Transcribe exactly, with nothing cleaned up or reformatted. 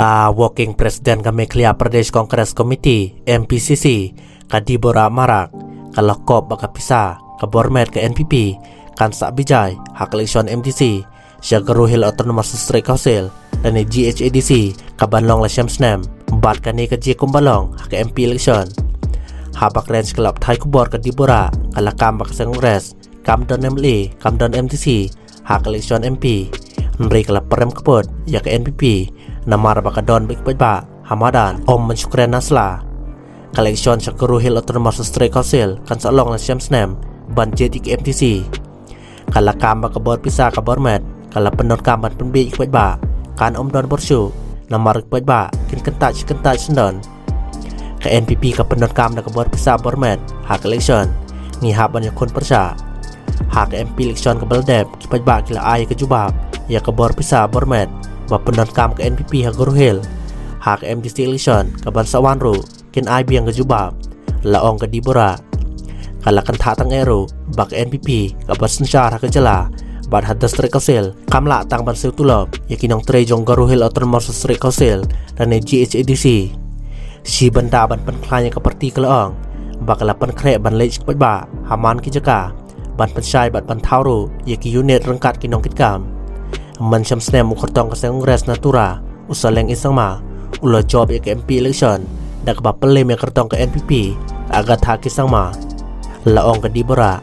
A Working President ka Meghalaya Pradesh Congress Committee, M P C C, ka Deborah Marak, ka la kop ba ka pisa ka bor met ka N P P kan sa bijai ha ka election M D C sha ka Garo Hills Autonomous District Council lane G H A D C ka ban long la shi snem, bad kane ka jia kumba long ha ka M P election. Haba kren sha ka lad pathai khubor ka Deborah ka la kam ba ka seng Congress kam don M L A, kam don M D C ha ka election M P. Hynrei ka la pyrem kput ïa ka N P P namar ba ka don bad ki paidbah ha madan, ym ban shu kren na sla. Ka election sha ka Garo Hills Autonomous District Council kan sa long la shi snem ban jied ïa ka M D C. Ka la kam ba ka bor pisa ka bor met ka la pyndonkam ban pynbiej ïa ki paidbah kan ym don bor shuh, namar ki paidbah kin kyntait shi kyntait shisyndon. Ka N P P ka pyndonkam da ka bor pisa bor met ha ka election. Ngi hap ban ïakhun pyrshah. Ha ka M P election kaba la dep, ki paidbah ki la ai ka jubab ïa ka bor pisa bor met ba pyndonkam ka N P P ha ka Garo Hills. Ha ka M D C election ka ban sa wan ruh, kin ai biang ka jubab, la ong ka Deborah. Ka la kynthah tang eh ruh ba ka N P P kaba synshar ha ka jylla bad ha District Council kam lah tang ban siew tulop ïa ki nongtrei jong ka Garo Hills Autonomous District Council lane G H A D C. Shi bynta ban pynkhlaiñ ïa ka party, ka la ong ba ka la pynkhreh ban leit sha ki paidbah ha man ki jaka ban pynshai bad ban thaw ruh ïa ki unit ryngkat ki nongkitkam. Mynshwa snem u kyrtong ka seng Congress na Tura, u Saleng Ing Sangma, u la jop ïa ka M P election da kaba pynlem ïa ka kyrtong ka N P P, Agatha K Sangma. La ong ka Deborah